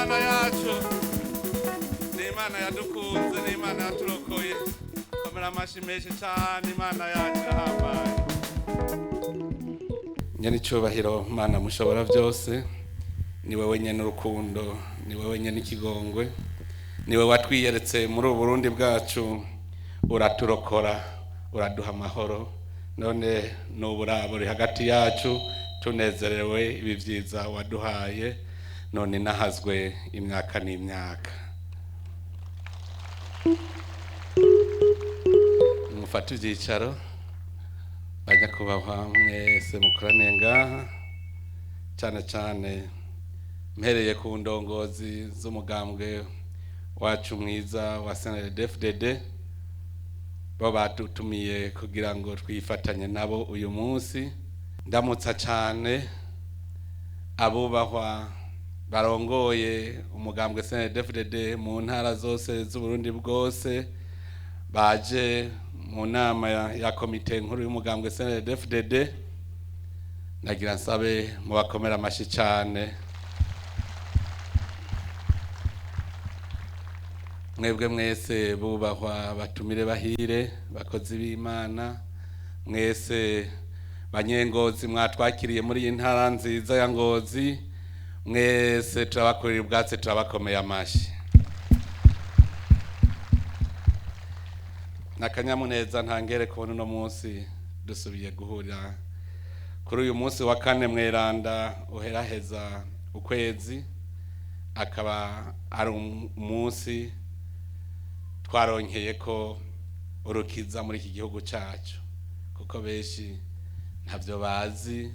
Imana yacu, ni Imana yadukunze, ni Imana yaturokoye. Komera amashyi menshi cyane, Imana yacu irahambaye. Nyene icyubahiro, Mana mushobora byose, ni wowe nyene urukundo, ni wowe nyene ikigongwe, ni wowe watwiyeretse muri ubu Burundi bwacu, uraturokora, uraduha amahoro. None n'uburabo uri hagati yacu, tunezerewe ibi byiza waduhaye. None nahazwe imyaka n'imyaka. Mufate ibyicaro, banyakubahwa mwese mukoraniye ngaha, cyane cyane mpereye ku ndongozi z'umugambwe wacu mwiza wa CNDD-FDD, bo badutumiye kugira ngo twifatanye nabo uyu munsi. Ndamutsa cyane abubahwa barongoye umugambwe CNDD-FDD mu ntara zose z'Uburundi bwose, baje mu nama ya komite nkuru y'umugambwe CNDD-FDD. Nagira nsabe mubakomera amashyi cyane. Mwebwe mwese bubahwa batumire bahire, bakozi b'Imana mwese, banyengozi mwatwakiriye muri iyi ntara nziza ya Ngozi, mwese turabakorera ubwatsi, turabakomeye amashyi. N'akanyamuneza ntangere kubona uno munsi dusubiye guhurira kuri uyu munsi wa kane mweranda uheraheza ukwezi, akaba ari umunsi twaronkeye ko urukiza muri iki gihugu cyacu, kuko benshi ntabyo bazi,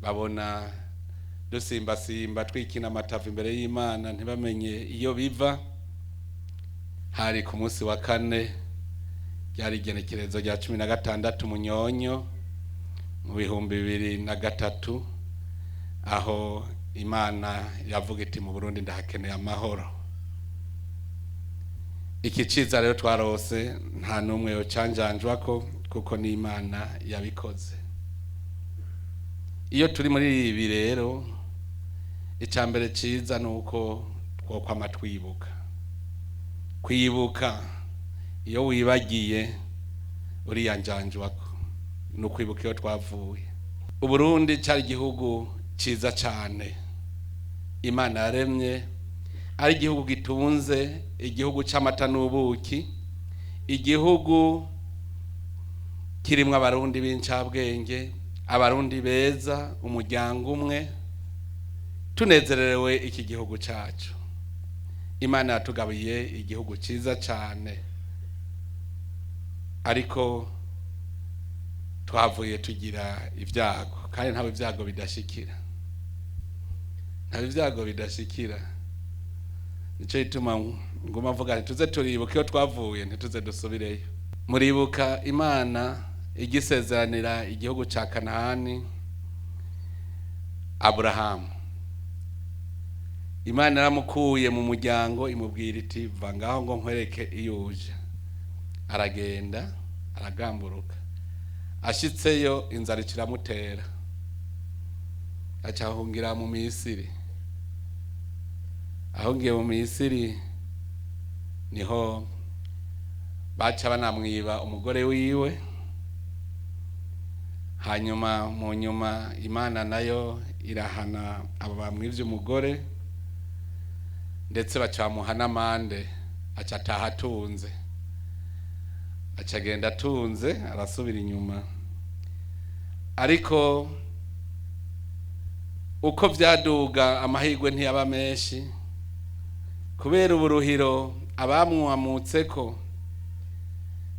babona dusimbasimba twikina amatavu imbere y'Imana, ntibamenye iyo biva. Hari ku munsi wa kane, ryari igenekerezo rya 16 Munyonyo mu 2003, aho Imana yavuga iti: "Mu Burundi ndahakeneye amahoro." Iki ciza rero twarose nta n'umwe yocanjanjwako, kuko ni Imana yabikoze. Iyo turi muri ibi rero, icya mbere ciza ni uko twokwama twibuka. Kwibuka, iyo wibagiye uriyanjanjwako, ni ukwibuka iyo twavuye. Uburundi cyari igihugu ciza cyane Imana yaremye, ari igihugu gitunze, igihugu c'amata n'ubuki, igihugu kirimwo Abarundi b'incabwenge, Abarundi beza, umuryango umwe, tunezerewe iki gihugu cacu. Imana yatugabiye igihugu ciza cyane, ariko twavuye tugira ibyago, kandi ntabwo ibyago bidashikira, ntabwo ibyago bidashikira. Nicyo gituma nguma mvuga nti tuze turibuka iyo twavuye, ntituze dusubireyo. Muribuka Imana igisezeranira igihugu ca Kanahani Aburahamu, Imana yaramukuye mu muryango, imubwira iti: "Va ngaho ngo nkwereke iyo uje." Aragenda, aragamburuka, ashitseyo inzara ikiramutera, aca ahungira mu Misiri. Ahungiye mu Misiri niho baca banamwiba umugore wiwe. Hanyuma mu nyuma Imana nayo irahana abo bamwivye umugore, ndetse bacamuha n'amande, aca ataha atunze, aca agenda atunze, arasubira inyuma. Ariko uko vyaduga, amahirwe ntiyaba menshi, kubera uburuhiro abamwamutseko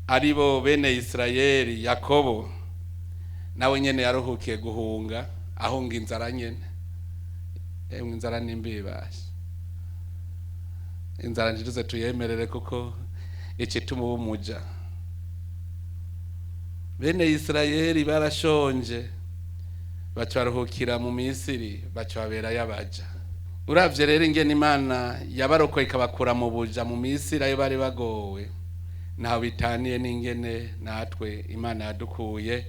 ari bo bene Isirayeli. Yakobo nawe nyene yaruhukiye guhunga, ahunga inzara nyene. Emwe, inzara nimbibasha, inzara ntituze tuyemerere, kuko ikituma uba umuja. Bene Isirayeli barashonje, baca baruhukira mu Misiri, baca baberayo abaja. Uravye rero ingene Imana yabarokoye ikabakura mu buja mu Misiri, ayo bari bagowe, ntaho bitaniye n'ingene natwe Imana yadukuye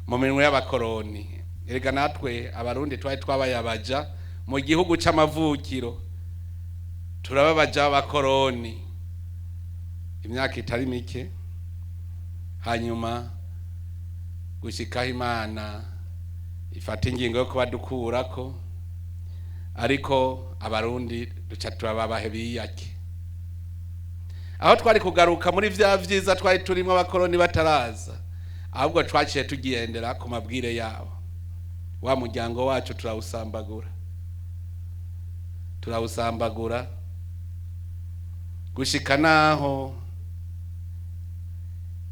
mu minwe y'abakoroni. Erega natwe Abarundi twari twabaye abaja mu gihugu c'amavukiro. Turababaja abakoroni imyaka itari mike, hanyuma gushikaho Imana ifata ingingo yo kubadukurako, ariko Abarundi duca turababahe biyake. Aho twari kugaruka muri vya vyiza twari turimo abakoroni bataraza, ahubwo twaciye tugendera ku mabwire yabo. Wa muryango wacu turawusambagura, turawusambagura gushika naho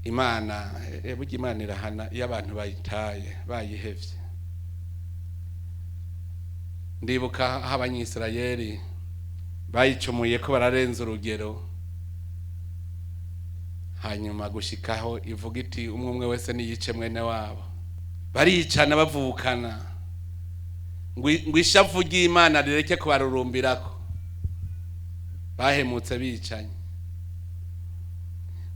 Imana, burya Imana irahana iyo abantu bayitaye, bayihevye. Ndibuka aho Abanyisirayeli bayicumuye ko bararenza urugero, hanyuma gushikaho ivuga iti umwe umwe wese niyice mwene wabo. Baricana bavukana, ngo ishavu ry'Imana rireke kubarurumbirako. Bahemutse bicanye.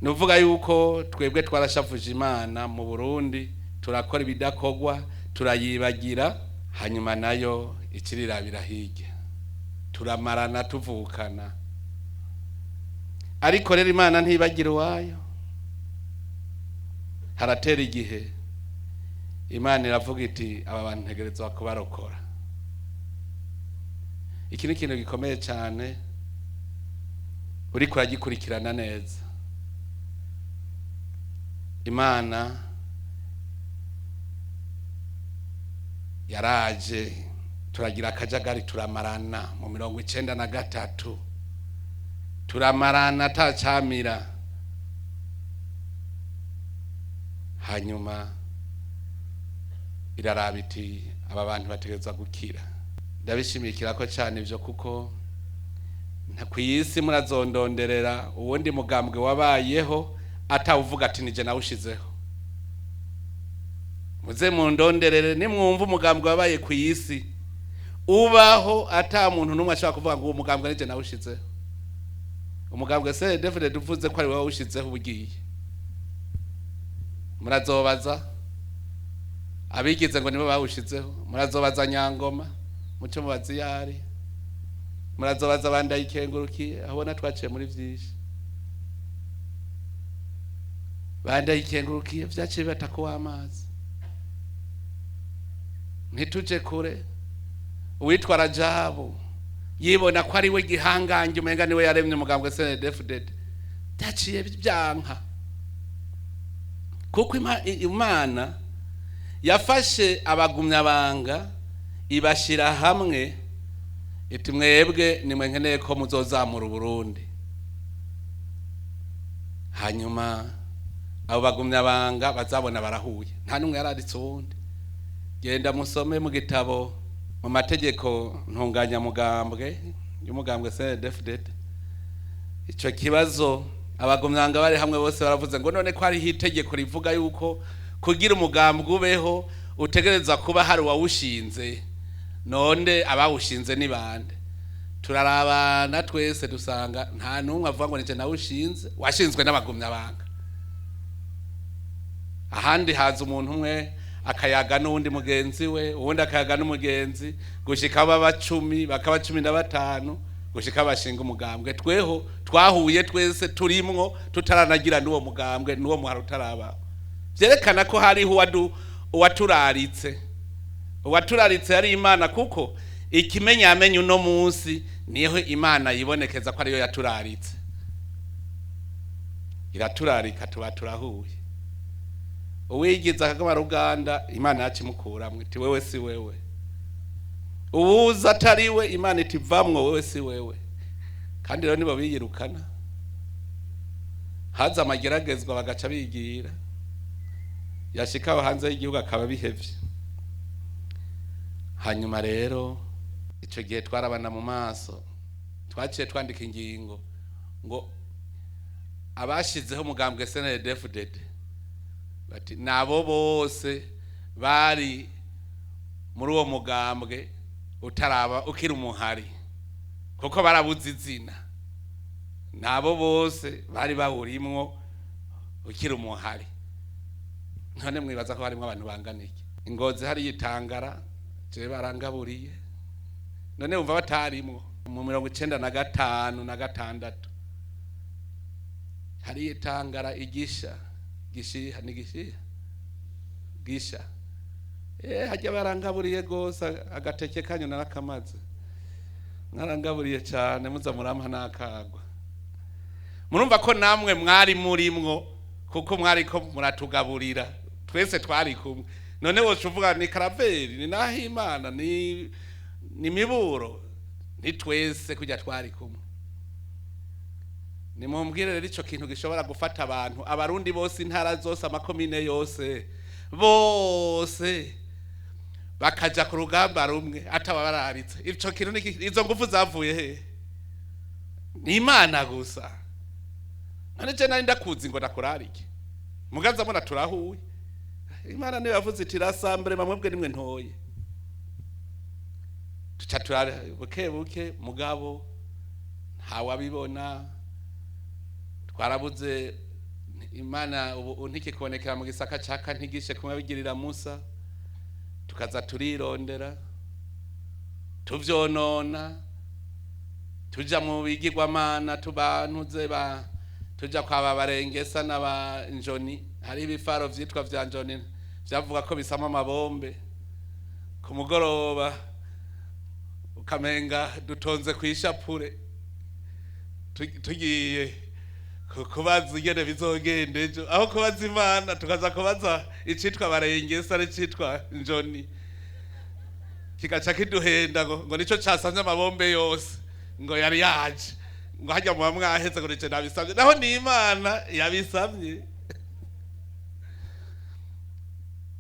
Nuvuga yuko twebwe twarashavuje Imana mu Burundi, turakora ibidakogwa, turayibagira, hanyuma nayo ikirirabira hirya, turamarana tuvukana. Ariko rero Imana ntibagira uwayo. Haratera igihe Imana iravuga iti aba bantu ntegerezwa kubarokora. Iki ni ikintu gikomeye cyane, uriko uragikurikirana neza. Imana yaraje, turagira akajagari, turamarana mu 93, turamarana atacamira. Hanyuma iraraba iti aba bantu bategerezwa gukira. Ndabishimikira ko cyane ivyo, kuko kw'isi murazondonderera uwundi mugambwe wabayeho atawuvuga ati nije nawushizeho. Muze mundonderere nimwumva umugambwe wabaye kw'isi ubaho ata muntu n'umwe ashobora kuvuga ngo uwo mugambwe nije nawushizeho. Umugambwe CNDD-FDD uvuze ko ari wowe wawushizeho ubugiye. Murazobaza abigize ngo nibo bawushizeho, murazobaza Nyangoma muco mubazi yari, murazobaza Bandayikengurukiye, abona twaciye muri vyinshi. Bandayikengurukiye vyaciye batako w'amazi, ntituje kure. Uwitwa Rajabu yibona ko ari we gihangange, umenga niwe yaremye umugambwe CNDD-FDD, byaciye byanka, kuko Imana yafashe abagumyabanga ibashira hamwe, iti mwebwe nimwe nkeneye ko muzozamura Uburundi. Hanyuma abo bagumyabanga bazabona barahuye, nta n'umwe yararitse uwundi. Genda musome mu gitabo mu mategeko ntunganyamugambwe y'umugambwe CNDD-FDD, ico kibazo abagumyanga bari hamwe bose baravuze ngo none ko hariho itegeko rivuga yuko kugira umugambwe ubeho utegereza kuba hari uwawushinze, none abawushinze ni bande? Turarabana twese dusanga nta n'umwe avuga ngo nije nawushinze, washinzwe n'abagumyabanga. Ahandi haza umuntu umwe akayaga n'uwundi mugenzi we, uwundi akayaga n'umugenzi, gushika baba 10 bakaba 15, gushika bashinga umugambwe. Tweho twahuye twese turimwo, tutaranagira n'uwo mugambwe n'uwo muharo utaraba. Vyerekana ko hariho uwaturaritse. Uwaturaritse yari Imana, kuko ikimenyamenye uno munsi niho Imana yibonekeza ko ariyo yaturaritse. Iraturarika tuba turahuye. Uwigiza akagama ruganda Imana yacimukuramwe iti wewe si wewe. Uwuza atari we Imana iti vamwo wewe si wewe. Kandi rero nibo biyirukana, haza amageragezwa bagaca bigira, yashika hanze y'igihugu akaba bihevye. Hanyuma rero ico gihe twarabana mu maso, twaciye twandika ingingo ngo abashizeho umugambwe CNDD-FDD bati nabo bose bari muri uwo mugambwe utaraba ukiri umuhari, kuko barabuze izina, nabo bose bari bawurimwo ukiri umuhari. None mwibaza ko harimo abantu bangana iki? Ingozi hari yitangara je barangaburiye, none wumva batarimwo. Mu 95 na 6 hari itangara igisha gishiha ni gishiha gisha hajya barangaburiye gose agateke kanyu narakamaze, mwarangaburiye cyane, muza murampa nakagwa. Murumva ko namwe mwari murimwo, kuko mwari ko muratugaburira, twese twari kumwe. None wose uvuga ni Karaveri, ni Nahimana, ni Miburo, ni twese kujya twari kumwe. Nimumbwire rero ico kintu gishobora gufata abantu, abarundi bose, intara zose, amakomine yose, bose bakaja ku rugamba rumwe ataba bararitse. Ico kintu izo ngufu zavuye he? Ni Imana gusa. None je nari ndakuzi ngo ndakurarike, muganza mbona turahuye. Imana niyo yavuze iti rasambure bamwebwe nimwe ntoye. Tuca turare buke buke, mugabo ntawabibona. Twarabuze Imana ubu ntikikubonekera mu gisaka caka, ntigishe kumwe bigirira Musa. Tukaza turirondera, tuvyonona, tuja mu bigirwamana, tubantuze ba tuja kwa babarengesa n'aba njoni. Hari ibifaro vyitwa vya njoni vyavuga ko bisama amabombe ku mugoroba, ukamenga dutonze kwishapure tugiye kubaza ingene bizogenda ejo. Aho kubaza Imana tukaza kubaza icitwa barengesa n'icitwa njoni, kigaca kiduhenda ngo nico casamye amabombe yose, ngo yari yaje, ngo hajya muba mwaheze, ngo nico nabisamye, naho ni Imana yabisamye.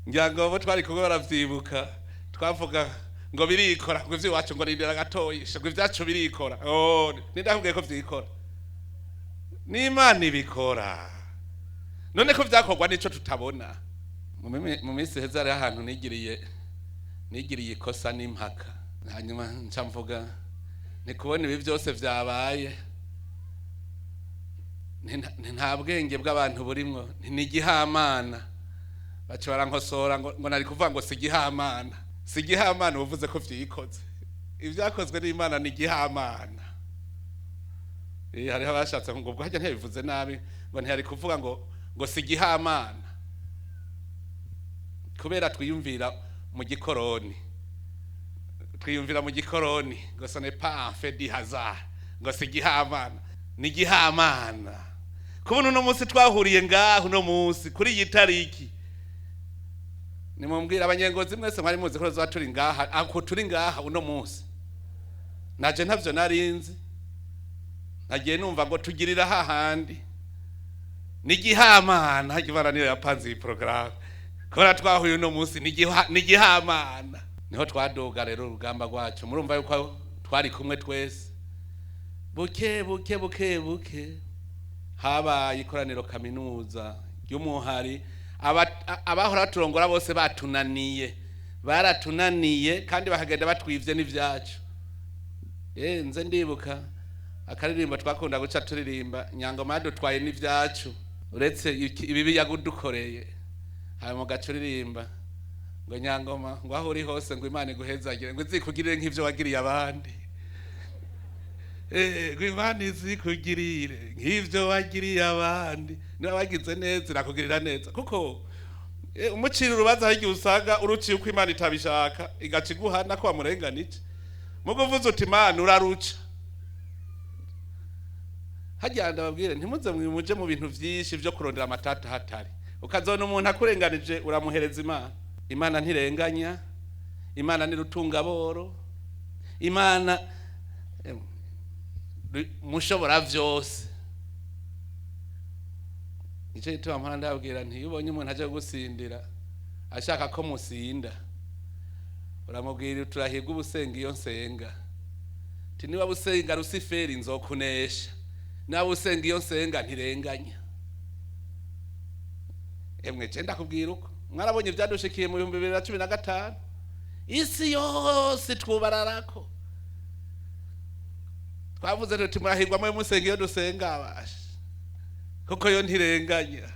Ngira ngo abo twari kumwe baravyibuka, twavuga ngo birikora, ngo ivy'iwacu, ngo rindira gatoyisha, ngo ivyacu birikora. Oh, nindakubwiye ko vyikora? Ni Imana ibikora. None ko vyakorwa nico tutabona. Mu minsi iheze hariho ahantu nigiriye ikosa n'impaka, hanyuma nca mvuga ni kubona ibi byose vyabaye, nta bwenge bw'abantu burimwo, ni igihamana. Baca barankosora ngo nari kuvuga ngo si igihamana. Si igihamana, uvuze ko vyikoze. Ibyakozwe n'Imana ni igihamana. Hariho abashatse ngo ubwo hajya ntiyabivuze nabi, ngo ntiyari kuvuga ngo si igihamana, kubera twiyumvira mu gikoroni, twiyumvira mu gikoroni ngo ce n'est pas un fait du hasard, ngo si igihamana. Ni igihamana kubona uno munsi twahuriye ngaho, uno munsi kuri iyi tariki. Nimumbwira, abanyengozi mwese, mwari muzi ko tuzoba turi ngaha ako turi ngaha uno munsi? Naje ntavyo narinzi, nagiye numva ngo tugirira hahandi. Ni igihamana. Imana niyo yapanze iyi porogaramu. Kubera twahuye uno munsi ni igihamana. Niho twaduga rero urugamba rwacu. Murumva yuko twari kumwe twese buke buke buke buke. Habaye ikoraniro kaminuza ry'umuhari. Abahora baturongora bose batunaniye, baratunaniye, kandi bakagenda batwivye n'ivyacu. Nze ndibuka akaririmbo twakunda guca turirimba: "Nyangoma yadutwaye n'ivyacu, uretse ibibi yagudukoreye." Hanyuma ugaca uririmba ngo: "Nyangoma, ngo aho uri hose, ngo Imana iguhezagire, ngo izikugirire nk'ivyo wagiriye abandi." Ngo Imana izikugirire nk'ivyo wagiriye abandi. Niba wagize neza, irakugirira neza, kuko umucira urubanza hari igihe usanga uruciye uko Imana itabishaka, igaca iguhana ko wamurenganije. Mugo uvuze uti: "Imana uraruca." Hajya ndababwire, ntimuze muje mu bintu vyinshi vyo kurondera amatata hatari. Ukazona umuntu akurenganije, uramuhereza Imana. Imana ntirenganya, Imana ni rutungaboro, Imana mushobora vyose. Nico gituma mpora ndababwira nti iyo ubonye umuntu aje gusindira, ashaka ko musinda, uramubwira: "Turahirwa ubusenga iyo nsenga." Ti niba busenga Rusiferi, nzokunesha. Niba usenga iyo nsenga, ntirenganya. Emwe, je ndakubwira uko mwarabonye ivyadushikiye mu 2015, isi yose twubararako. Twavuze tuti: "Murahirwa mwe musenga iyo dusenga." Abasha kuko yo ntirenganya.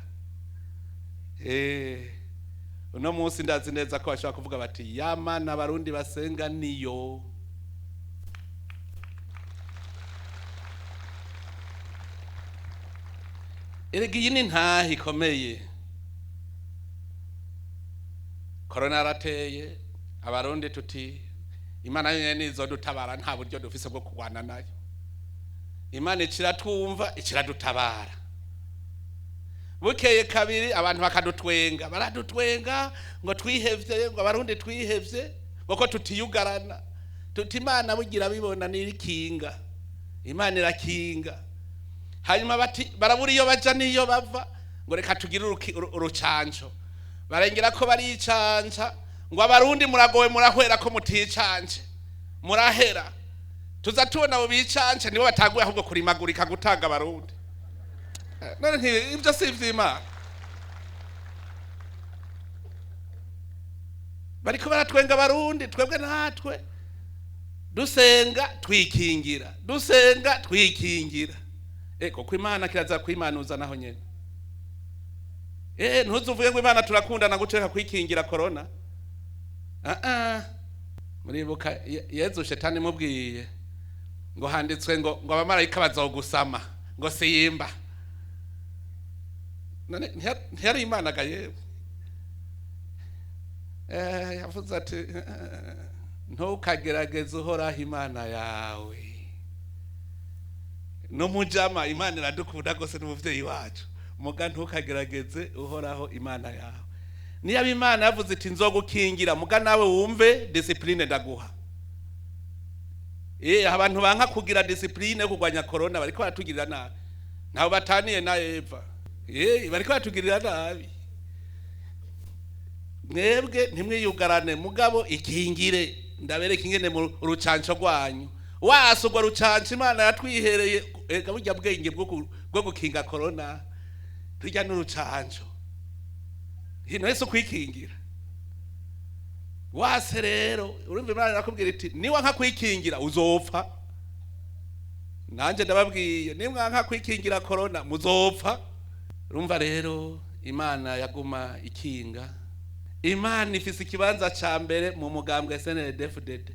Uno munsi ndazi neza ko bashobora kuvuga bati: "Yamana abarundi basenga niyo." Erega iyi ni ntahe ikomeye. Korona yarateye, Abarundi tuti Imana yonyene nizodutabara, nta buryo dufise bwo kurwana nayo. Imana iciratwumva, iciradutabara. Bukeye kabiri abantu bakadutwenga, baradutwenga ngo twihevye, ngo Abarundi twihevye, ngo ko tutiyugarana. Tuti Imana bugira bibona nirikinga, Imana irakinga. Hanyuma bati barabura iyo baja n'iyo bava, ngo reka tugire urucanco. Barengera ko baricanca, ngo Abarundi muragowe, murahwera ko muticanje, murahera. Tuza tubona abo bicanje nibo bataguye ahubwo kurimagurika gutanga Abarundi. None ibyo si ivy'Imana? Bariko baratwenga Abarundi, twebwe natwe dusenga twikingira, dusenga twikingira. Kuko Imana kiraza kwimanuza naho nyene. Ntuzuvuge ngo Imana turakundana guceka kwikingira corona. Muribuka Yezu shetani mubwiye ngo handitswe ngo abamarayika bazogusama ngo siyimba. None ntiyari Imana ga yewe? Yavuze ati ntukagerageze uhoraho Imana yawe. N'umujama Imana iradukunda gose n'umuvyeyi wacu, muga ntukagerageze uhoraho Imana yawe. Niba Imana yavuze iti nzogukingira, muga nawe wumve discipline ndaguha. Abantu banka kugira discipline yo kurwanya corona bariko baratugirira nabi, ntaho bataniye na Eva. Bariko baratugirira nabi. Mwebwe ntimwiyugarane, mugabo ikingire. Ndabereka ingene mu rucanco rwanyu waso urwo rucanco Imana yatwihereye. Ega burya bwenge bwo gukinga corona turya n'urucanco hino Yesu kwikingira wase. Rero urumva Imana irakubwira iti niwa nka kwikingira uzopfa. Nanje ndababwiye, nimwa nka kwikingira corona muzopfa. Urumva rero Imana yaguma ikinga. Imana ifise ikibanza ca mbere mu mugambwe SNDD-FDD.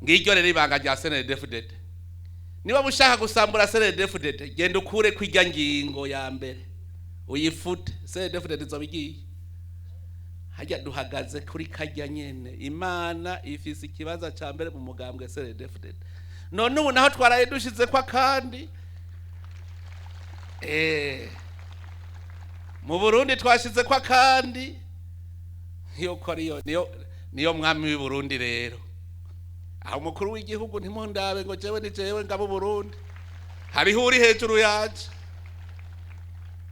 Ngiryo rero ibanga rya SNDD-FDD. Niba mushaka gusambura SNDD-FDD, genda ukure kwirya ngingo ya mbere uyifute, SNDD-FDD izoba igiye. Harya duhagaze kuri karya nyene, Imana ifise ikibanza ca mbere mu mugambwe SNDD-FDD. None ubu naho twaraye dushizeko akandi. Mu Burundi twashizeko akandi yuko ariyo niyo mwami w'i Burundi. Rero aho umukuru w'igihugu ntimundabe ngo jewe ni jewe ngabo Burundi, hariho uri hejuru yanje.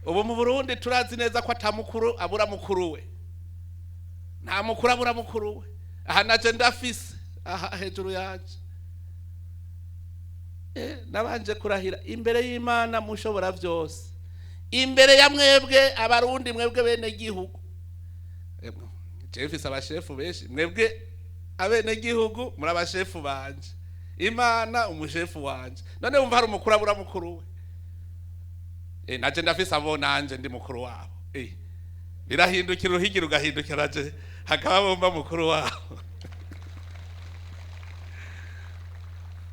Ubu mu Burundi turazi neza ko ata mukuru abura mukuru we, nta mukuru abura mukuru we. Aha naje ndafise aha hejuru yanje. Nabanje kurahira imbere y'Imana mushobora vyose, imbere ya mwebwe Abarundi, mwebwe bene gihugu. Jewe mfise abashefu benshi, mwebwe abene gihugu muri abashefu banje, Imana umushefu wanje. None wumva hari umukuru abura mukuru we? Naje ndafise abo nanje ndi mukuru wabo. Birahindukira uruhigi rugahindukira, naje hakaba bumva mukuru wabo.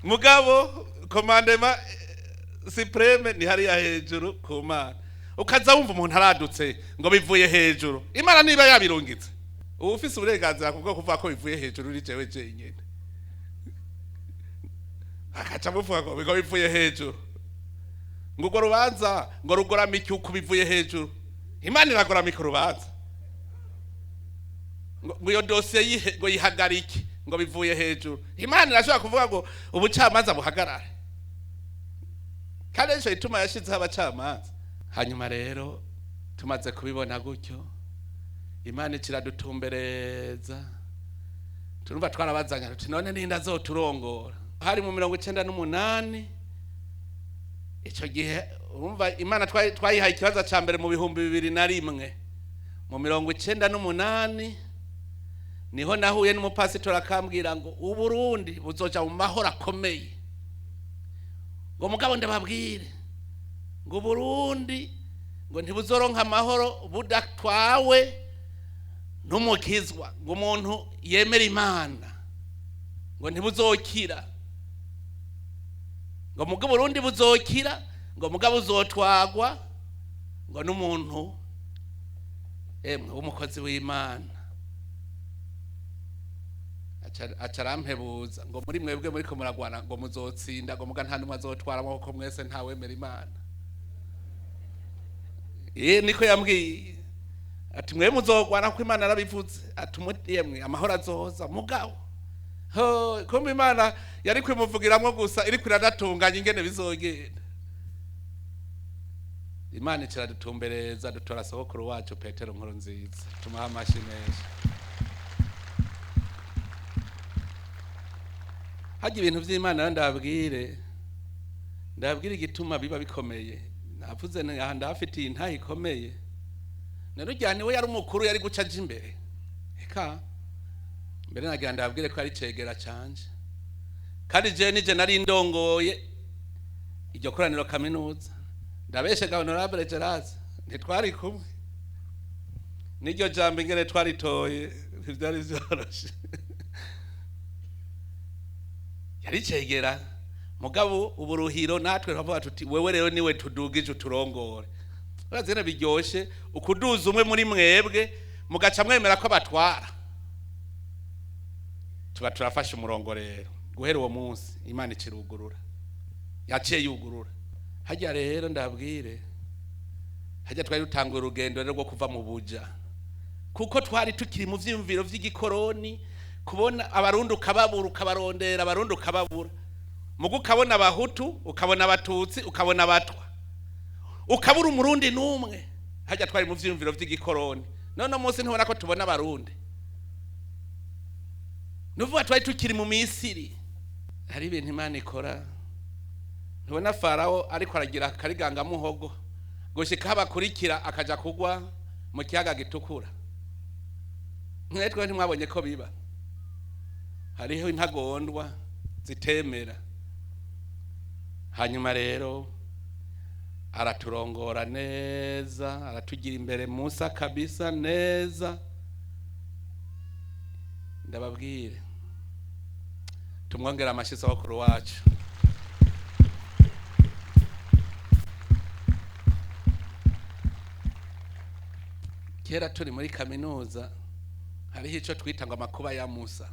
Mugabo commandement supreme ni hariya hejuru ku Mana. Ukaza wumva umuntu aradutse ngo bivuye hejuru, Imana niba yabirungitse, uba ufise uburenganzira kubwo kuvuga ko bivuye hejuru ni jewe jenyine. Akaca muvuga ngo bivuye hejuru, ngo urwo rubanza ngo rugoramike uko bivuye hejuru. Imana iragoramika urubanza, ngo iyo dosiye ngo yihagarike ngo bivuye hejuru. Imana irashobora kuvuga ngo ubucamanza buhagarare, kandi ejo ituma yashizeho abacamanza. Hanyuma rero tumaze kubibona gutyo, Imana ikiradutumbereza. Turumva twarabazanya tuti none ninde azoturongora? Hari mu 98. Ico gihe urumva Imana twayihaye ikibazo ca mbere mu 2001. Mu 98 niho nahuye n'umupasitori akambwira ngo Uburundi buzoja mu mahoro akomeye, ngo mugabo ndababwire ngo Burundi ngo ntibuzoronka amahoro budatwawe n'umukizwa, ngo umuntu yemera Imana ngo ntibuzokira, ngo mugabo Burundi buzokira, ngo mugabo uzotwagwa Ngo n'umuntu emwe w'umukozi w'Imana aca arampebuza ngo muri mwebwe muriko muragwana ngo muzotsinda, ngo muga nta numwe azotwaramwo kuko mwese ntawemera Imana. Niko yambwiye ati mwe muzogwana kuko Imana yarabivuze, ati yemwe amahoro azoza mugabo. Ho kumbe Imana yari kwimuvugiramwo gusa iriko iranatunganya ingene bizogenda. Imana iciradutumbereza dutora sogokuru wacu Petero Nkurunziza, tumuha amashi menshi. Harya ibintu vy'Imana rero ndababwire igituma biba bikomeye. Navuze nti aha ndahafitiye intahe ikomeye. None urya niwe yari umukuru yari guca aja imbere. Eka mbere nagira ndababwire ko ari cegera canje, kandi jewe nije nari ndongoye iryo koraniro kaminuza. Ndabeshega Honorable Gerard, ntitwari kumwe n'iryo jambo ingene twaritoye ntivyari vyoroshe. Yari cegera mugabo uburuhiro, natwe twavuga tuti wewe rero niwe tudugije uturongore. Urazi ingene biryoshe ukuduza umwe muri mwebwe mugaca mwemera ko abatwara. Tuba turafashe umurongo rero. Guhera uwo munsi Imana icirugurura, yaciye yugurura. Harya rero ndabwire, harya twari dutanguye urugendo rero rwo kuva mu buja, kuko twari tukiri mu vyiyumviro vy'igikoroni. Kubona abarundi ukababura, ukabarondera abarundi ukababura, mugu ukabona abahutu, ukabona abatutsi, ukabona abatwa, ukabura umurundi n'umwe. Harya twari mu vyiyumviro vy'igikoroni. None munsi ntubona ko tubona abarundi, nuvuga twari tukiri mu Misiri. Hari ibintu Imana ikora. Ntubona Farawo ariko aragira akarigangamuhogo gushika abakurikira akaja kugwa mu kiyaga gitukura. Mwetwe ntimwabonye ko biba. Hariho intagondwa zitemera. Hanyuma rero araturongora neza, aratugira imbere Musa kabisa neza. Ndababwire tumwongera amashi sogokuru wacu. Kera turi muri kaminuza hariho ico twita ngo amakuba ya Musa.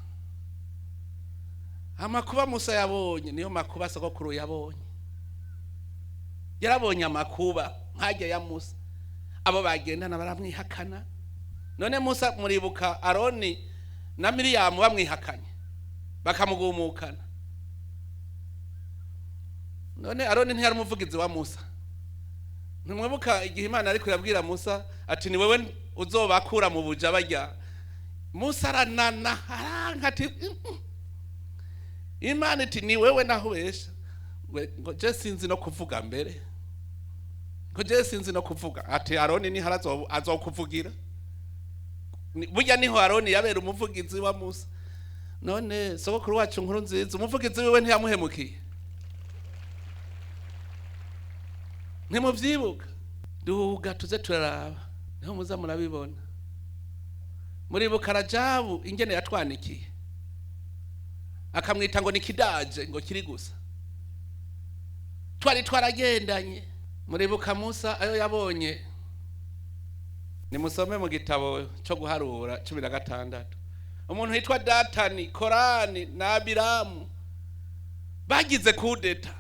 Amakuba Musa yabonye niyo makuba sogokuru yabonye. Yarabonye amakuba nkajya ya Musa. Abo bagendana baramwihakana. None Musa muribuka Aroni na Miriyamu bamwihakanye bakamugumukana. None Aroni ntiyari umuvugizi wa Musa. Ntimwibuka igihe Imana ariko irabwira Musa ati ni wewe uzobakura mu buja barya. Musa aranana aranka ati Imana iti ni wewe naho ubesha. Ngo je sinzi no kuvuga mbere, ngo je sinzi no kuvuga. Ati Aroni niho azokuvugira. Burya niho Aroni yabera umuvugizi wa Musa. None sogokuru wacu Nkurunziza umuvugizi wiwe ntiyamuhemukiye. Ntimuvyibuka? Duga tuze turaraba niho muza murabibona. Muribuka Rajabu ingene yatwanikiye akamwita ngo ni kidaje ngo kiri gusa. Twari twaragendanye. Muribuka Musa ayo yabonye. Nimusome mu gitabo cyo guharura 16. Umuntu yitwa Datani, Korani na Abiramu bagize kudeta,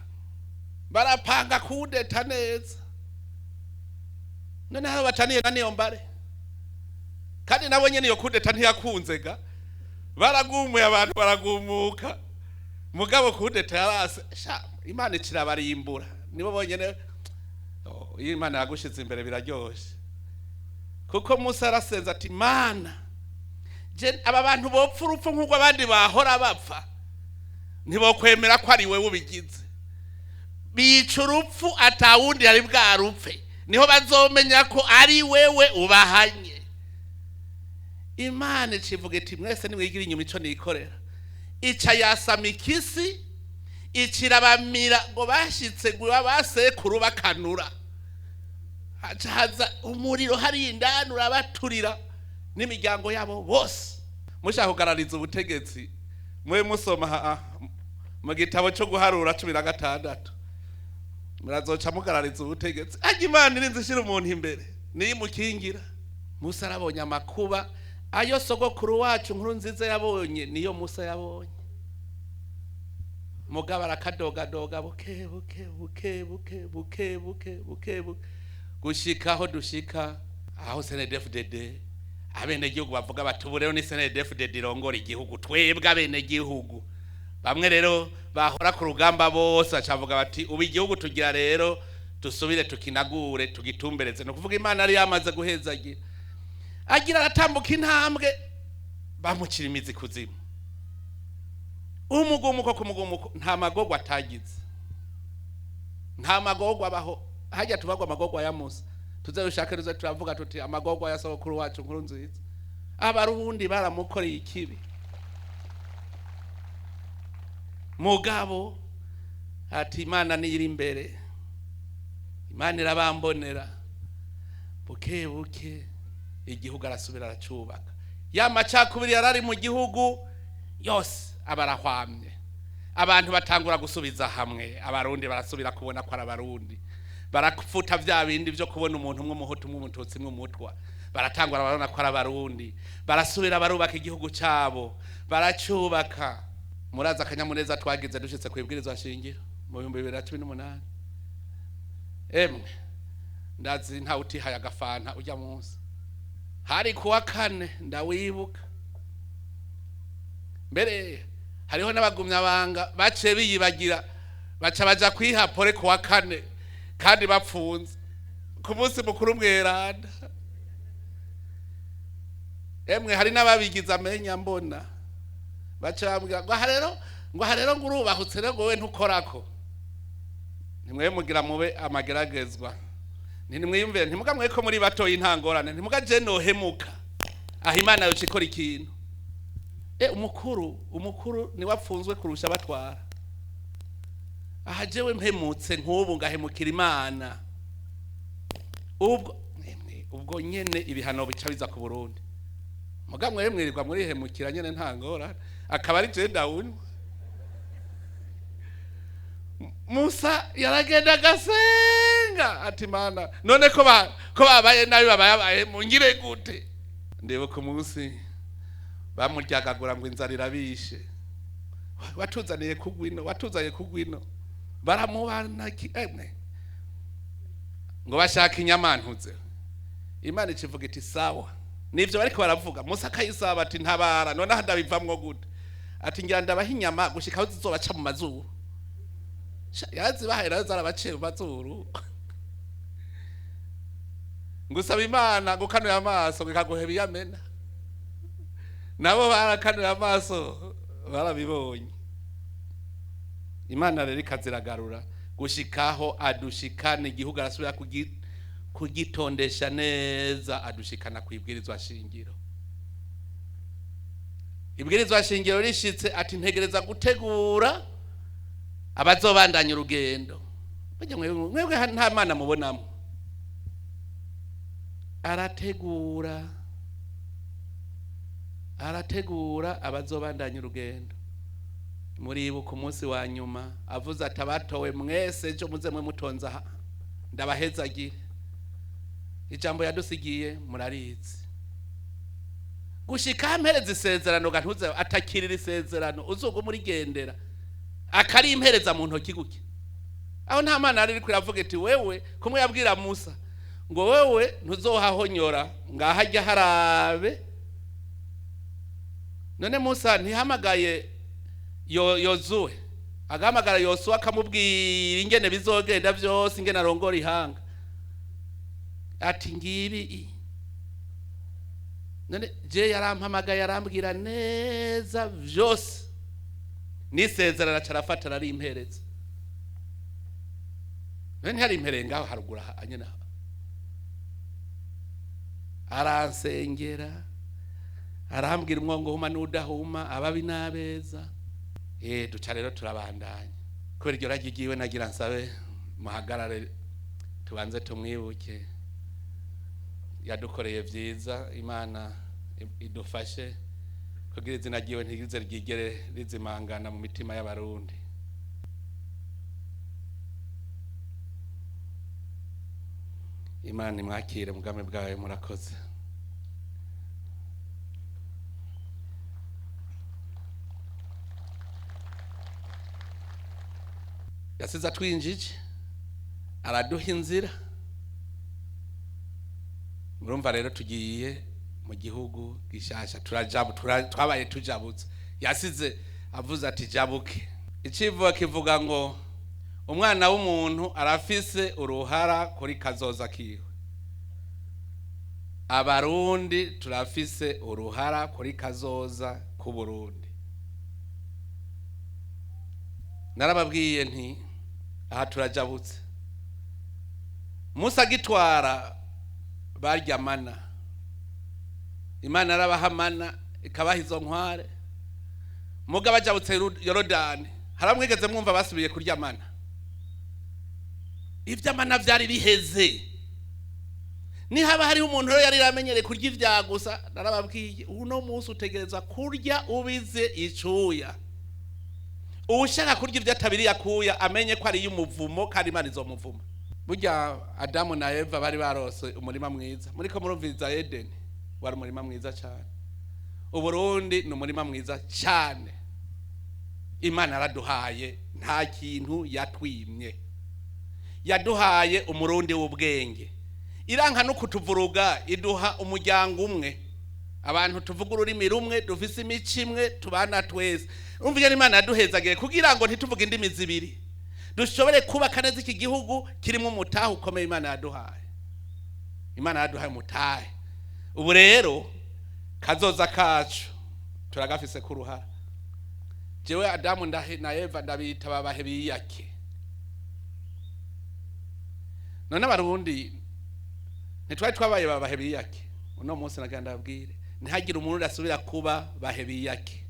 barapanga kudeta neza. None haro bataniye na Niyombare, kandi nabo nyene iyo kudeta ntiyakunze ga, baragumuye abantu baragumuka, mugabo kudeta yarase. Sha Imana ikirabarimbura nibo bonyene. Iyo Imana yagushize imbere biraryoshe. Kuko Musa arasenza ati Mana, je aba bantu bopfa urupfu nk'uko abandi bahora bapfa, ntibokwemera ko ari wewe ubigize. Bica urupfu atawundi yari bwarupfe, niho bazomenya ko ari wewe ubahanye. Imana icivuga iti mwese nimwigira inyuma ico nikorera. Ica yasama ikisi ikirabamira ngo bashitse ngo basekuru bakanura. Haca haza umuriro hari indani urabaturira n'imiryango yabo bose. Mushaka kugarariza ubutegetsi mwe musoma mu gitabo cyo guharura 16. Murazoca mugarariza ubutegetsi. Ajya Imana irinze ishira umuntu imbere niyo imukingira. Musa arabonye amakuba ayo sogokuru wacu Nkuru Nziza yabonye, niyo Musa yabonye. Mugabo arakadogadoga buke buke buke buke buke buke buke buke gushika aho dushika, aho CNDD-FDD abenegihugu bavuga bati ubu rero ni CNDD-FDD irongora igihugu, twebwe abenegihugu. Bamwe rero bahora ku rugamba bose bacavuga bati ubu igihugu tugira rero dusubire tukinagure, tugitumbereze. Ni ukuvuga Imana yari yamaze guhezagira. Agira aratambuka intambwe, bamucira imizi kuzimu, umugumuko ku mugumuko. Nta magorwa atagize, nta magorwa abaho. Hajya tubagwa amagorwa ya Musa, tuze dushake tuze turavuga tuti amagorwa ya sogokuru wacu Nkuru Nziza. Abarundi baramukoreye ikibi, mugabo ati Imana niyo iri imbere, Imana irabambonera. Buke buke igihugu arasubira aracubaka. Ya macakubiri yarari mu gihugu yose abarahwamye, abantu batangura gusubiza hamwe. Abarundi barasubira kubona ko ari abarundi, barafuta vya bindi vyo kubona umuntu umwe umuhutu, umwe umututsi, umwe umutwa. Baratangura barabona ko ari abarundi, barasubira barubaka igihugu cabo, baracubaka. Muraza akanyamuneza twagize dushitse ku ibwirizwa shingiro mu 2018. Emwe, ndazi ntawe utihaye agafanta ujya munsi. Hari kuwa kane, ndawibuka. Mbere hariho n'abagumyabanga baciye biyibagira, baca baja kwiha pore kuwa kane kandi bapfunze ku munsi mukuru mweranda. Emwe, hari n'ababigize amenya mbona, baca bambwira ngo aha rero, ngo aha rero ngo urubahutse rero, ngo wewe ntukorako. Nimwe mugira mube amageragezwa, ntimwiyumvire, ntimuga mwe ko muri batoyi nta ngorane, ntimuga je nohemuka aho Imana yoca ikora ikintu. Umukuru niwe apfunzwe kurusha abatwara. Aha jewe mpemutse nk'ubu ngahemukira Imana, ubwo emwe, ubwo nyene ibihano bica biza ku Burundi. Muga mwe mwirirwa murihemukira nyene nta ngorane, akaba ari je ndawunywa. Musa yaragenda agasenga ati Mana, none ko babaye nabi, babaye mungire gute? Ndibuka umunsi bamuryagagura ngo inzara irabishe, watuzaniye kugwino, watuzaniye kugwino, baramubana emwe ngo bashaka inyamantuze. Imana ikivuga iti sawa, nivyo bariko baravuga. Musa akayisaba ati ntabara, none aha ndabivamwo gute? Ati ngira ndabaha inyama gushika aho zizobaca mu mazuru. Yazibahaye nazo zarabaciye mu mazuru. Ngusaba Imana gukanuye amaso ngo ikaguheba iyamena, nabo barakanuye amaso barabibonye. Imana rero ikaziragarura gushikaho adushikana igihugu, arasubira kugitondesha neza, adushikana ku ibwirizwa shingiro. Ibwirizwa shingiro rishitse, ati ntegereza gutegura abazobandanya urugendo. Burya mwebwe nta Mana mubonamo. Arategura, arategura abazobandanya urugendo. Muribuka umunsi wa nyuma avuze ati abatowe mwese ejo muze mwe mutonze aha ndabahezagire. Ijambo yadusigiye murarizi, gushika mpereza isezerano gantuze atakirira isezerano uzoga murigendera akari impereza mu ntoki guke. Aho nta Mana yari iriko iravuga iti wewe, kumwe yabwira Musa ngo wewe ntuzohahonyora ngaha ajya harabe. None Musa ntihamagaye Yozuwe, agahamagara Yosuwa akamubwira ingene bizogenda vyose, ingene arongora ihanga, ati ngibi. None je yarampamagaye arambwira neza vyose, nisezerano aca arafata ararimpereza. None ntiyarimpereye ngaho haruguru aha nyene aha? Aransengera, arambwira umwongo uhuma n'udahuma, ababi n'abeza. Duca rero turabandanya kubera iryo ragi ryiwe. Nagira nsabe muhagarare tubanze tumwibuke, yadukoreye vyiza. Imana idufashe kugira izina ryiwe ntigize ryigere rizimangana mu mitima y'abarundi. Imana imwakire mu bwami bwayo. Murakoze. Yasize atwinjije, araduha inzira. Murumva rero tugiye mu gihugu gishasha, turajabu, twabaye tujabutse. Yasize avuze ati jabuke. Icivugo kivuga ngo umwana w'umuntu arafise uruhara kuri kazoza kiwe. Abarundi turafise uruhara kuri kazoza k'Uburundi. Narababwiye nti aha turajabutse. Musa agitwara barya mana, Imana arabaha mana ikabaha izo nkware. Muga bajabutse Yorodani, haramwigeze mwumva basubiye kurya mana? Ivy'amana vyari biheze. Nihaba hariho umuntu rero yari yaramenyereye kurya ivya gusa, narababwiye uno munsi utegereza kurya ubize icuya. Uwushaka kurya ivyo atabiriye akuya amenye ko ari umuvumo, kandi Imana izomuvuma. Burya Adamu na Eva bari barose umurima mwiza. Muriko murumviriza Edeni, wari umurima mwiza cyane. Uburundi ni umurima mwiza cyane. Imana yaraduhaye, nta kintu yatwimye. Yaduhaye umurundi w'ubwenge, iranka no kutuvuruga, iduha umuryango umwe, abantu tuvuga ururimi rumwe, dufise imico imwe, tubana twese. Urumva ingene Imana yaduhezagiye kugira ngo ntituvuge indimi zibiri, dushobore kubaka neza iki gihugu kirimo umutahe ukomeye Imana yaduhaye. Imana yaduhaye umutahe. Ubu rero kazoza kacu turagafise ku ruhara. Jewe Adamu na Eva ndabita babahe biyake. None Abarundi ntitwari twabaye babahe biyake? Uno munsi nagira ndababwire ntihagire umuntu asubira kuba bahe biyake.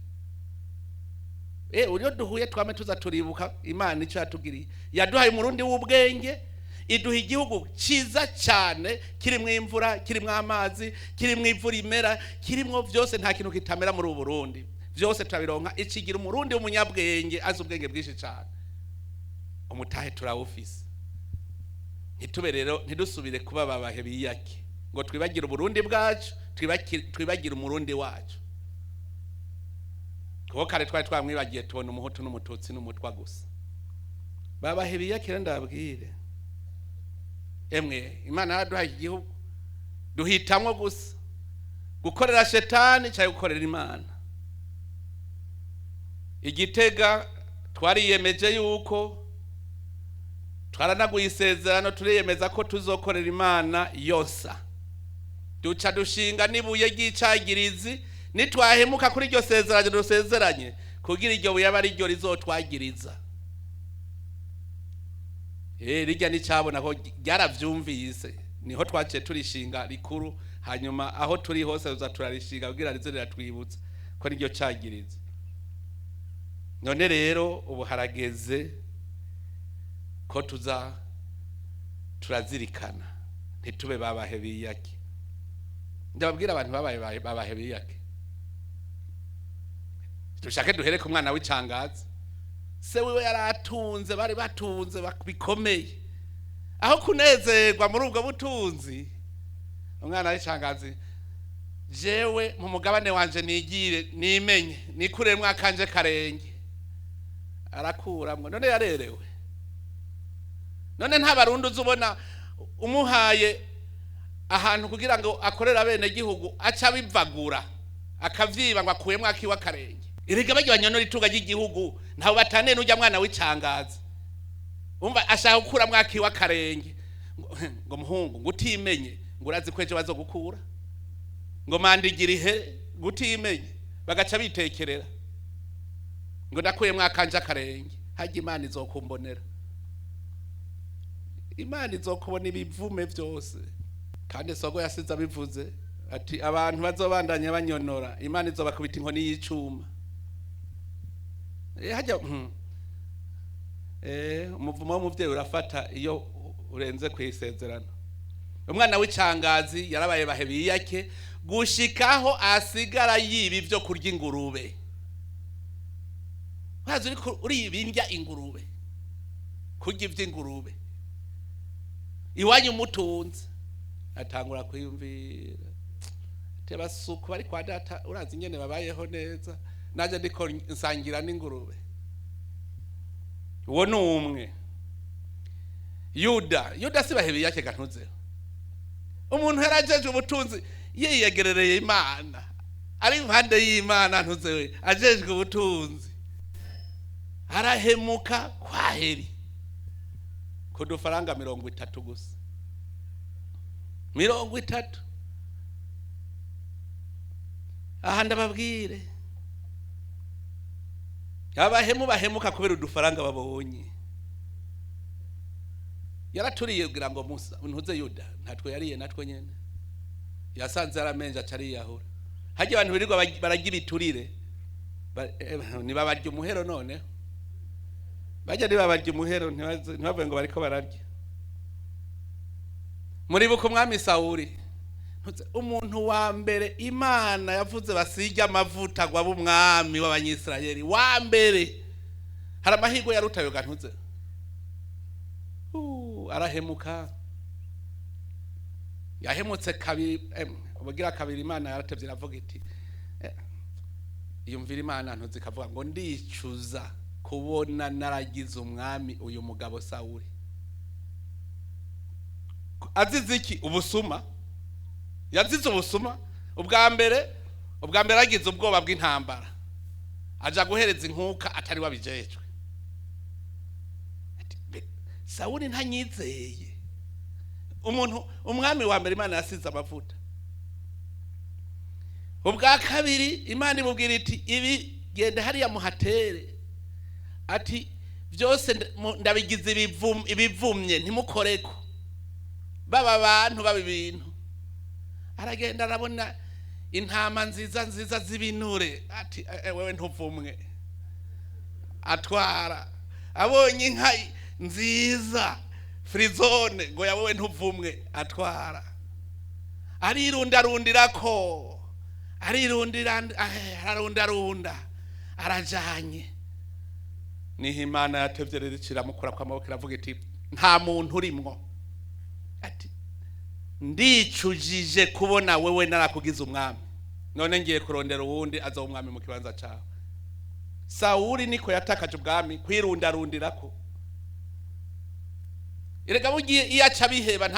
Uriyo duhuye twame tuza turibuka Imana icyo yatugiriye. Yaduhaye umurundi w'ubwenge, iduha igihugu ciza cyane, kirimwo imvura, kirimwo amazi, kirimwo imvura imera, kirimwo vyose, nta kintu kitamera muri ubu Burundi. Vyose turabironka. Ikigira umurundi w'umunyabwenge azi ubwenge bwinshi cyane. Umutahe turawufise. Ntitube rero, ntidusubire kuba babahe biyake ngo twibagire Uburundi bwacu, twibagire umurundi wacu. Kuko kare twari twamwibagiye, tubona umuhutu n'umututsi n'umutwa gusa. Babahe biyake rero ndababwire, emwe Imana yaraduhaye iki gihugu, duhitamwo gusa gukorera shetani cyangwa gukorera Imana. Igitega twariyemeje yuko twaranaguye isezerano, turiyemeza ko tuzokorera Imana yosa. Duca dushinga n'ibuye ry'icagirizi, nitwahemuka kuri iryo sezerano dusezeranye, kugira iryo buye abe ari ryo rizotwagiriza. Rirya nicabona ko ryaravyumvise, niho twaciye turishinga rikuru. Hanyuma aho turi hose tuza turarishinga kugira rize riratwibutsa ko niryo cagiriza. None rero ubu harageze ko tuza turazirikana, ntitube babahe biyake. Ndababwira abantu babaye babahe biyake, dushake duhere ku mwana w'icangazi. Se wiwe yaratunze, bari batunze bikomeye. Aho kunezerwa muri ubwo butunzi, umwana w'icangazi: jewe mu mugabane wanje nigire nimenye nikuremwo akanje karenge. Arakuramwo. None yarerewe? None nta Barundi uzubona umuhaye ahantu kugira ngo akorere abene gihugu aca abivagura akavyiba ngo akuyemwo akiwe akarenge? Erega barya banyonora itunga ry'igihugu ntawe bataniye n'urya mwana w'icangazi. Umva, ashaka gukuramwo akiwe akarenge, ngo muhungu, ngo utimenye, ngo urazi ko ejo bazogukura, ngo mandigira ihere, ngo utimenye. Bagaca bitekerera ngo ndakuyemwo akanje akarenge, harya Imana izokumbonera. Imana izokubona ibivume vyose. Kandi sogo yasize abivuze ati abantu bazobandanya banyonora, Imana izobakubita inkoni y'icuma. Hajya umuvumo w'umuvyeyi urafata iyo urenze kw'isezerano. Umwana w'icangazi yarabaye bahe biyake gushikaho asigara yiba ivyo kurya ingurube. Urazi uriko uriba indya ingurube, kurya ivy'ingurube iwanyu mutunze. Atangura kwiyumvira ati abasuku bari kwa data, urazi ingene babayeho neza, naje ndiko nsangira n'ingurube. Uwo ni umwe. Yuda, Yuda si bahebeye yake gantuzeho. Umuntu yarajeje ubutunzi, yiyegerereye Imana, ari impande y'Imana, ntuzewe, ajejwe ubutunzi, arahemuka kwaheri ku dufaranga 30 gusa, 30. Aha ndababwire, abahemu bahemuka kubera udufaranga babonye. Yaraturiye kugira ngo Musa ntuze Yuda ntatwe yariye natwe nyene, yasanze yaramenje acariyahura. Hajya abantu birirwa bararya ibiturire, ntibabarya umuhero. Noneho bajya ntibabarya umuhero, ntibavuge ngo bariko bararya. Muribuka umwami Sawuli, umuntu wa mbere Imana yavuze basige amavuta ngo abe umwami w'Abanyisirayeli wa mbere. Hari amahirwe yarutayo gantuze, arahemuka. Yahemutse kabiri, ubugira kabiri Imana yaratevye iravuga iti yumvira Imana ntuzi ikavuga ngo ndicuza kubona naragize umwami uyu mugabo Sawuli. Azize iki? Ubusuma. Yazize ubusuma. Ubwa mbere agize ubwoba bw'intambara, aja guhereza inkuka atari wabijejwe. Sawuli ntanyizeye. Umuntu umwami wa mbere Imana yasize amavuta. Ubwa kabiri Imana imubwira iti ibi genda hariya muhatere, ati byose ndabigize ibivumye, ntimukoreko, baba abantu baba ibintu. Aragenda arabona intama nziza nziza z'ibinure, ati wewe ntuvumwe. Atwara. Abonye inka nziza frizone, ngo ya wewe ntuvumwe, atwara. Arirundarundirako, arirundira, ararundarunda, arajanye. Niho Imana yatevye rero ikiramukura kw'amaboko, iravuga iti nta muntu urimwo, ati ndicujije kubona wewe narakugize umwami, none ngiye kurondera uwundi azoba umwami mu kibanza cawe. Sawuli niko yatakaje ubwami, kwirundarundirako. Erega bugiye iyo aca biheba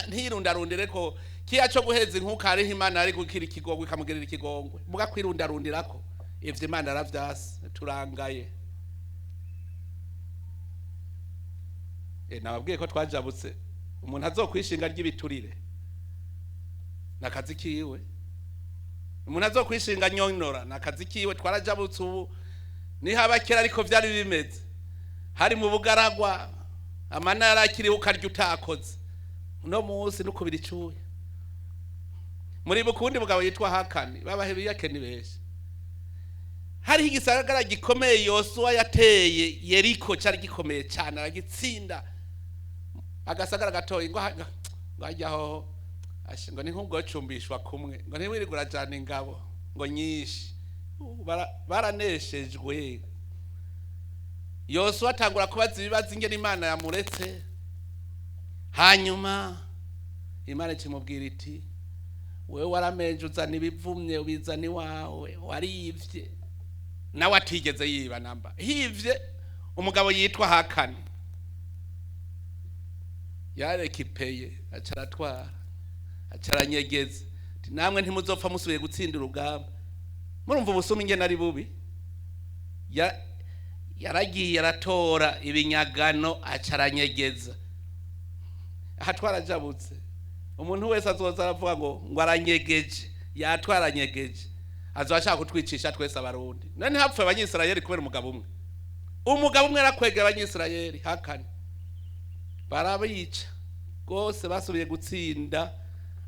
ntirundarundireko, kiya co guheza inkuka hariho Imana ari gukira ikigongwe ikamugirira ikigongwe, muga kwirundarundirako ivyo Imana yaravyase, turangaye. Nababwiye ko twajabutse. Umuntu azokwishinga ry'ibiturire nakazi kiwe, umuntu azokwishinga nyonora nakazi kiwe. Twarajabutse ubu, nihaba kera ariko vyari bimeze, hari mu bugaragwa, amana yarakiriho ukarya utakoze. Uno munsi nuko biri cuya. Muri bukundi mugabo yitwa Hakani, babahe biyakeni benshi. Hariho igisagara gikomeye Yosuwa yateye, Yeriko, cari gikomeye cyane, aragitsinda. Agasagara gatoyi ngo hajyaho ngo ni nk'ubwocumbishwa kumwe, ngo ntiwirirwe urajana ingabo ngo nyinshi. Baraneshejwe. Yosuwa atangura kubaza ibibazo ingene Imana yamuretse. Hanyuma Imana ikimubwira iti wewe waramenje uzana ibivumye ubizana iwawe, warivye. Nawe atigeze yiba namba, hivye umugabo yitwa Hakani, yarekipeye aca aratwara, aca aranyegeza. Ati namwe ntimuzopfa musubiye gutsinda urugamba. Murumva ubusuma ingene ari bubi. Yaragiye aratora ibinyagano aca aranyegeza. Aha twarajabutse. Umuntu wese azoza aravuga ngo aranyegeje, yatwaranyegeje, azoba ashaka kutwicisha twese Abarundi. None hapfuye Abanyisirayeli kubera umugabo umwe. Umugabo umwe yarakwegera Abanyisirayeli Hakani, barabica rwose. Basubiye gutsinda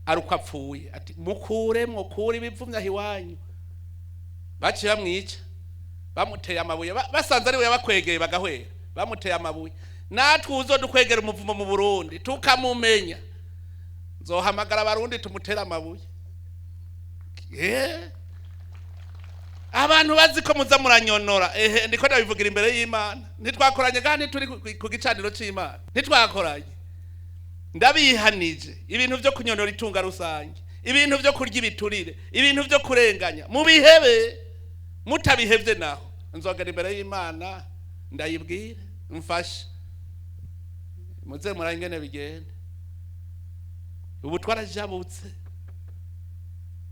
ari uko apfuye. Ati mukure mukure ibivumye aho iwanyu. Baciye bamwica, bamuteye amabuye, basanze ari we yabakwegeye bagahwera, bamuteye amabuye. Natwe uzodukwegera umuvumo mu Burundi tukamumenya, nzohamagara Abarundi tumutere amabuye. Abantu bazi ko muza muranyonora, ehe ndiko ndabivugira imbere y'Imana. Ntitwakoranye kandi turi ku gicaniro c'Imana, ntitwakoranye. Ndabihanije ibintu byo kunyonora itunga rusange, ibintu byo kurya ibiturire, ibintu byo kurenganya, mubihebe. Mutabihevye naho nzogera imbere y'Imana ndayibwire mfashe, muze murabe ingene bigenda. Ubu twarajabutse,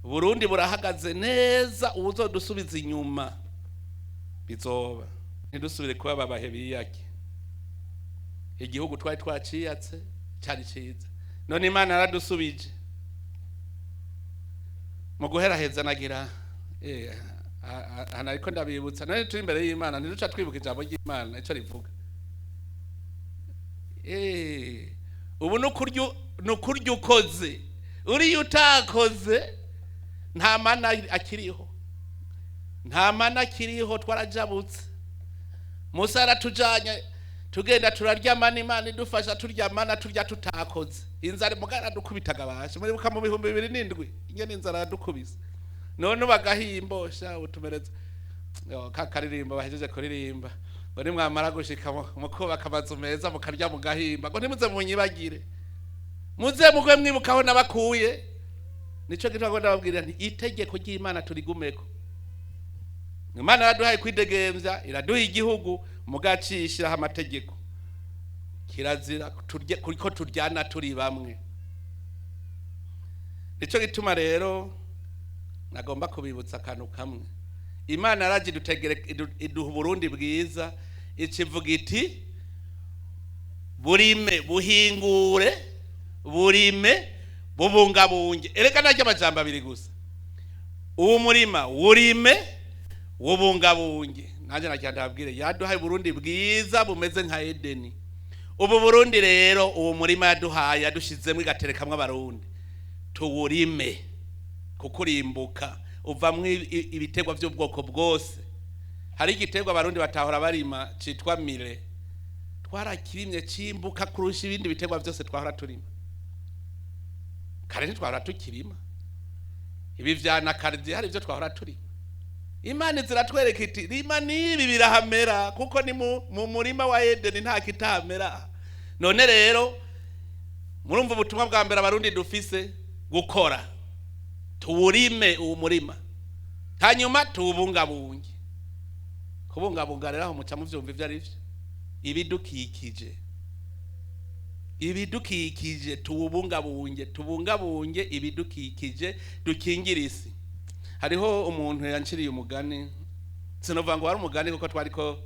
Burundi burahagaze neza. Uwuzodusubiza inyuma bizoba ntidusubire kuba babahe biyake. Igihugu twari twaciyatse cyari ciza, none Imana yaradusubije mu guheraheza. Nagira hano, ariko ndabibutsa, none turi imbere y'Imana ntiduca twibuka ijambo ry'Imana ico rivuga? Ubu ni ukurya ukoze. Uriya utakoze nta mana akiriho, nta mana akiriho. Twarajabutse, Musa yaratujanye, tugenda turarya mana. Imana idufasha turya mana, turya tutakoze. Inzara muga yaradukubitaga bashe. Muribuka mu 2007 ingene inzara yadukubise? None bagahimbosha utumereza. Yo, ka karirimbo bahejeje kuririmba ngo nimwamara gushika mu kubaka amazu meza, mukarya mugahimba, ngo ntimuze munyibagire, muze mugwe mwibukaho nabakuye. Nico gituma ngo ndababwira nti itegeko ry'Imana turigumeko. Imana yaraduhaye kwidegemvya, iraduha igihugu, mugacishiraho amategeko. Kirazira turye kuriko turyana turi bamwe. Nico gituma rero nagomba kubibutsa akantu kamwe. Imana yaraje iduha Uburundi bwiza, ikivuga iti burime, buhingure, burime, bubungabunge. Erega naryo amajambo abiri gusa: uwo murima wurime, wubungabunge. Nanjye nagira ndababwire, yaduhaye Burundi bwiza bumeze nka Edeni. Ubu Burundi rero, uwo murima yaduhaye, yadushizemo igaterekamwo Abarundi, tuwurime kuko urimbuka, uvamwo ibiterwa by'ubwoko bwose. Hari igiterwa Abarundi batahora barima citwa millet, twarakirimye cimbuka kurusha ibindi biterwa byose twahora turima kare. Ntitwahora tukirima ibi vya nakardi, hari ibyo twahora turima. Imana ziratwereka iti rima n'ibi birahamera, kuko ni mu murima wa Edeni, nta kitahamera. None rero murumva ubutumwa bwa mbere Abarundi dufise: gukora, tuwurime uwo murima, hanyuma tuwubungabunge. Kubungabunga rero aho muca muvyumva ivyo ari vyo: ibidukikije. Ibidukikije tuwubungabunge, tubungabunge ibidukikije, dukingire isi. Hariho umuntu yanciriye umugani, sinovuga ngo wari umugani kuko twariko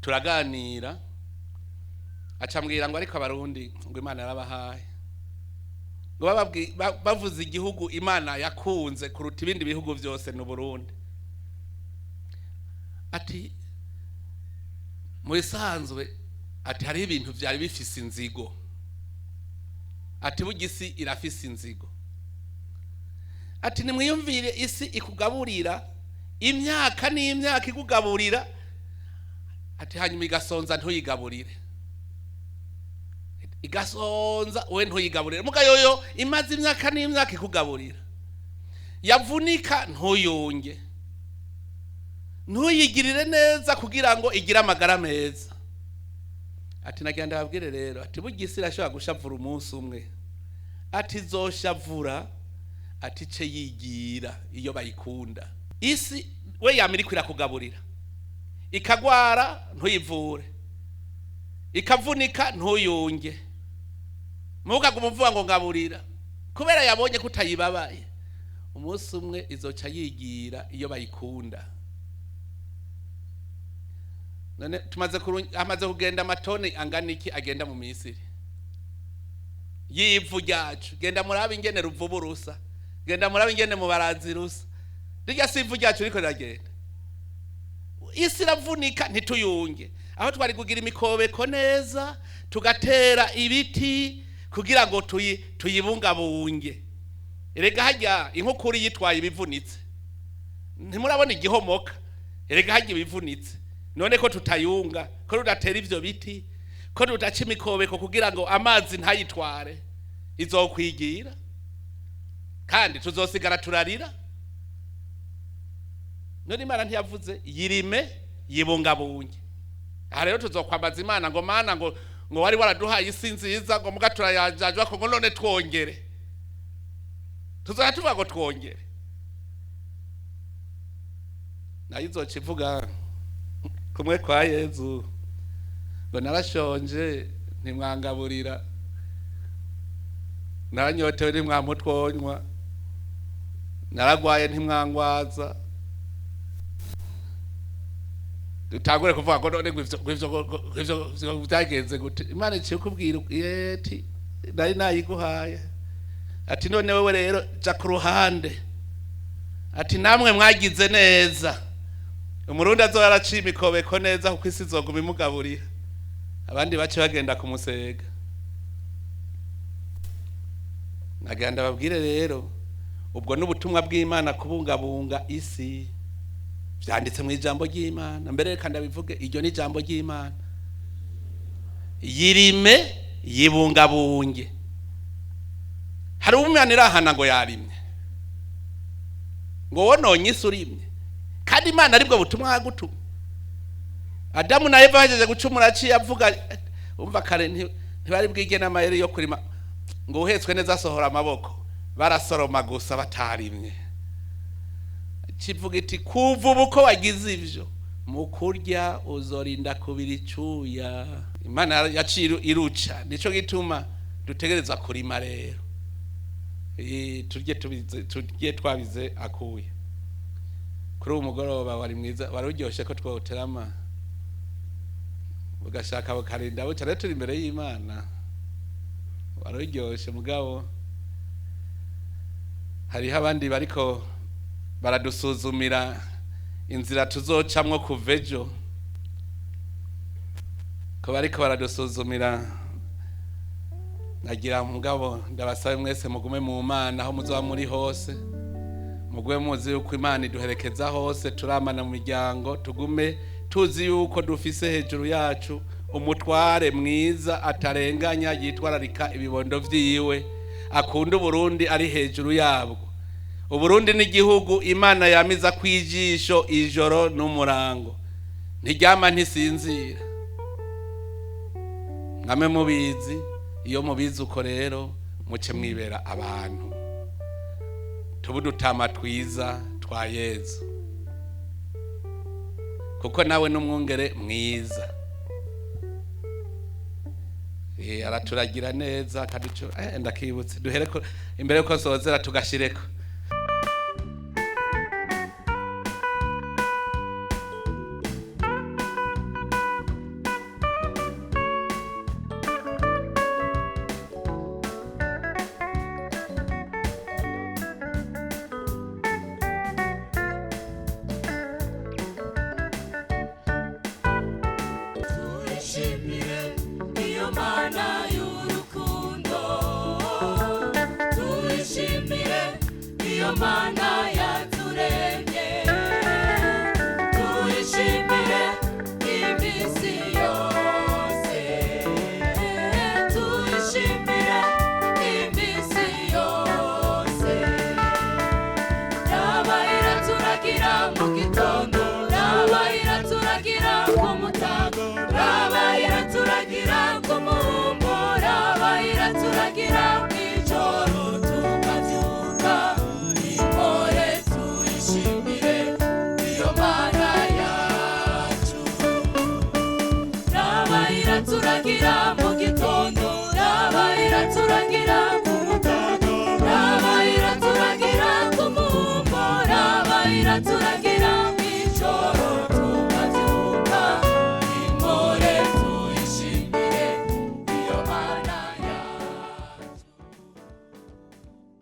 turaganira, acambwira ngo ariko Abarundi ngo Imana yarabahaye, ngo bavuze igihugu Imana yakunze kuruta ibindi bihugu byose ni Burundi. Ati mu bisanzwe, ati hariho ibintu vyari bifise inzigo, ati burya isi irafise inzigo. Ati nimwiyumvire isi ikugaburira imyaka n'imyaka, ikugaburira, ati hanyuma igasonza ntuyigaburire, igasonza we ntuyigaburire, muga yoyo imaze imyaka n'imyaka ikugaburira, yavunika ntuyunge, ntuyigirire neza kugira ngo igire amagara meza. Ati nagira ndababwire rero, ati burya isi irashobora gushavura umunsi umwe, ati izoshavura, ati ce yigira iyo bayikunda. Isi we yama iriko irakugaburira, ikagwara ntuyivure, ikavunika ntuyunge, mukaguma uvuga ngo ngaburira, kubera yabonye ko utayibabaye. Umunsi umwe izoca yigira iyo bayikunda. None tumaze hamaze kugenda amatoni angana iki agenda mu Misiri y'ivu ryacu? Genda murabe ingene Ruvubu rusa, genda murabe ingene mu Barazi rusa. Rirya si ivu ryacu riko riragenda? Isi iravunika ntituyunge. Aho twari kugira imikobeko neza, tugatera ibiti kugira ngo tuyibungabunge. Erega harya inkukura yitwaye ibivunitse, ntimurabona igihomoka? Erega harya ibivunitse. None ko tutayunga, ko tudatera ivyo biti, ko tudaca imikobeko kugira ngo amazi ntayitware, izokwigira kandi tuzosigara turarira. None Imana ntiyavuze yirime, yibungabunge? Aha rero tuzokwambaza Imana ngo Mana ngo Ngo wari waraduhaye isi nziza, ngo muga turayanjajwa ko, ngo none twongere, tuzoya tuvuga ngo twongere. Nayo izoca ivuga kumwe kwa Yezu ngo: "Narashonje ntimwangaburira, naranyotewe ntimwamutwonywa, naragwaye ntimwangwaza." Dutangure kuvuga ngo none ngo ivyo byagenze gute? Imana iciye kubwira ati: "Nari nayiguhaye." Ati: "None wewe rero ja ku ruhande." Ati: "Namwe mwagize neza." Umurundi azoba araciye imikobeko neza, kuko isi izoguma imugaburira, abandi bace bagenda kumusega. Nagira ndababwire rero, ubwo n'ubutumwa bw'Imana kubungabunga isi, vyanditse mu ijambo ry'Imana. Mbere reka ndabivuge, iryo ni ijambo ry'Imana: yirime, yibungabunge. Hari umwana irahana ngo yarimye, ngo wononye isi urimye, kandi Imana aribwo butumwa yagutumye. Adamu na Eva bahejeje gucumura, aciye avuga, umva, kare ntibari bwige n'amayeri yo kurima, ngo uhetswe neza asohora amaboko, barasoroma gusa batarimye. Kivuga iti: "Kuva ubu ko wagize ivyo, mu kurya uzorinda kubira icuya." Imana yaciye iruca. Nico gituma dutegerezwa kurima rero. Turye tubize, turye twabize akuye. Kuri uwo mugoroba wari mwiza, wari uryoshe ko twawuterama ugashaka bukarinda buca. Rero turi imbere y'Imana, wari uryoshe, mugabo hariho abandi bariko baradusuzumira inzira tuzocamwo kuva ejo, ko bariko baradusuzumira. Nagira mugabo ndabasabe mwese mugume mu Mana aho muzoba muri hose, mugume muzi yuko Imana iduherekeza hose, turamana mu miryango, tugume tuzi yuko dufise hejuru yacu umutware mwiza atarenganya, yitwararika ibibondo vyiwe, akunda Uburundi, ari hejuru yabwo. Uburundi n'igihugu Imana yamiza kwijisho ijoro n'umurango, ntiryama, ntisinzira. Mwame mubizi. Iyo mubizi uko rero, muce mwibera abantu tubu dutama twiza twa Yezu, kuko nawe n'umwungere mwiza. Araturagira neza akaduco. Ndakibutse, duhereko imbere yuko sozera, tugashireko. Tuyishimire iyo Mana y'urukundo, tuyishimire iyo Mana.